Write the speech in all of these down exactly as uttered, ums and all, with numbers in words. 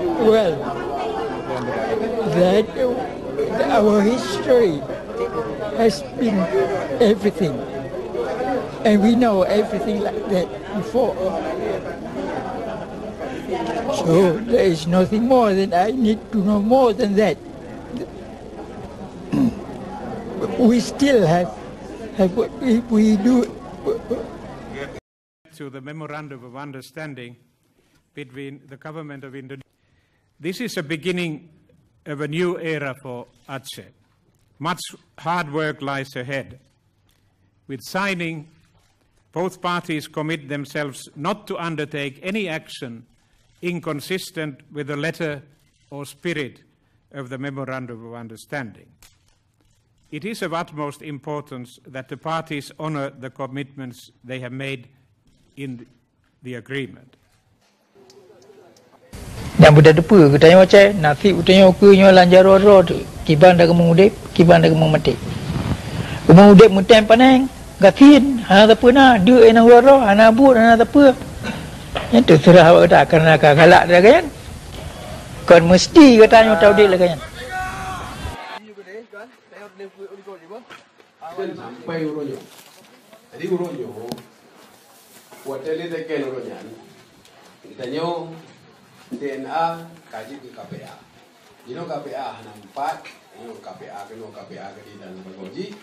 Well, that our history has been everything, and we know everything like that before. So there is nothing more than I need to know more than that. We still have, have what we, we do. To the Memorandum of Understanding between the Government of Indonesia. This is a beginning of a new era for Aceh. Much hard work lies ahead. With signing, both parties commit themselves not to undertake any action inconsistent with the letter or spirit of the Memorandum of Understanding. It is of utmost importance that the parties honour the commitments they have made in the agreement. Nyang beutateupeue geutanyoe cai, naseb geutanyoe keu nyoe lam jaroe droe teuh, kiban dan keumeung udeb, kiban dan keumeung maté. Keumeung udeb meutem paneng, gasien, hana sapeue na, deuk nyang uroe droe, hana buet, hana sapeue. Nyan teuseurah bak gata, kareuna ka galak lagée nyan. Kon meusti geutanyoe taudeb lagée nyan. Dan sampai uroe nyoe. Jadi uroe nyoe, watée lé teken uroe nyan, geutanyoe DNA ka jeuet keu KPA. Jinoe KPA hana meupat, nyoe KPA keunoe KPA keudeh dan sibagoe jih.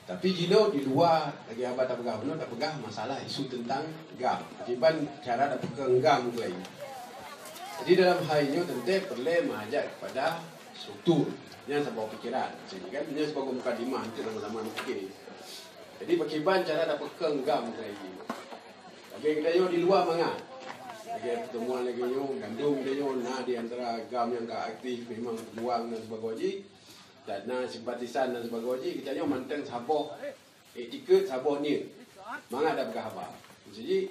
Tapi jinoe di luwa lagée haba tapeugah bunoe tapeugah masalah isu teuntang GAM. Kiban cara tapeukong GAM keu laén. Jadi dalam hai nyoe teuntée peureulée meurajat kepada struktur. Nyan saboh pikeran. Jadi kan nyan saboh mukadimah untuk teuma-teuma pike. Jadi pakiban cara tapeukong GAM keu laén. Lagée geutanyoe di luwa mangat. Lagée pertemuan lagée nyoe, gandom geutanyoe na di antara GAM nyang ka aktif memang pejuang dan sibagoe jih. Dan na simpatisan dan sibagoe jih, geutanyoe mantong saboh iktikeuet, saboh niet. Mangat tapeugah haba. Jadi,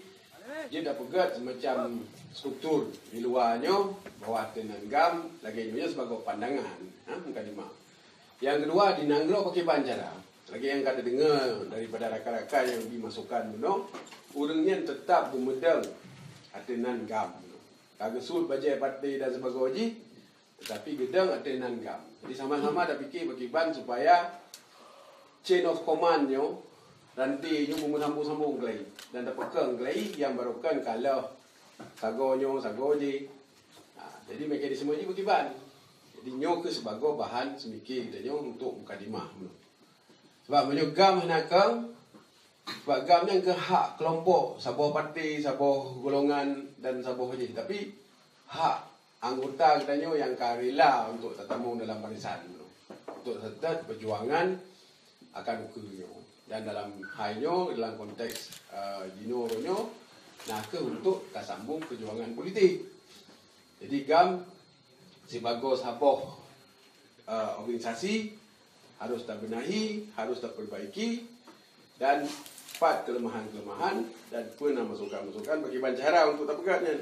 jeuet tapeugét semacam struktur di luwa nyoe bahwa ateueh nan GAM lagée nyoe sibagoe pandangan, ha, mukadimah. Nyang keudua, di nanggroe pakiban cara. Lagée nyang ka teudeungoe daripada rakan-rakan nyang bi masukan bunoe, ureuëng nyan teutap beumeudong ateueh nan GAM bunoe. Ka geusuet bajée partai dan sibagoe jih, tetapi geudong ateueh nan GAM. Jadi sama-sama tapike pakiban supaya chain of command nyoe, ranté nyoe beumeusambong-sambong keulai dan tapeukong keulai nyang barokon ka lheueh sagoe nyoe sagoe jih. Ha, jadi mekanisme jih pakiban. Jadi nyoe keuh sibagoe bahan seumike geutanyoe untuk mukadimah. Sebab meunyoe GAM hana kong, sebab GAM nyan keuh hak keulompok, saboh parti, saboh golongan dan saboh jih. Tapi hak anggota geutanyoe nyang ka rila untuk tatamong dalam barisan, untuk seutôt peujuangan akan ukeue nyoe. Dan dalam hai nyoe, dalam konteks uh, jinoe uroe nyoe, na keuh untuk tasambong peujuangan politik. Jadi GAM sibagoe saboh uh, organisasi harus tabenahi, harus taperbaiki dan pat kelemahan-kelemahan dan peue na masukan-masukan pakiban cara untuk tapeugét nyan.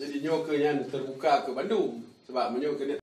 Jadi nyoe keuh nyan terbuka keu bandum. Sebab meunyoe keuneuk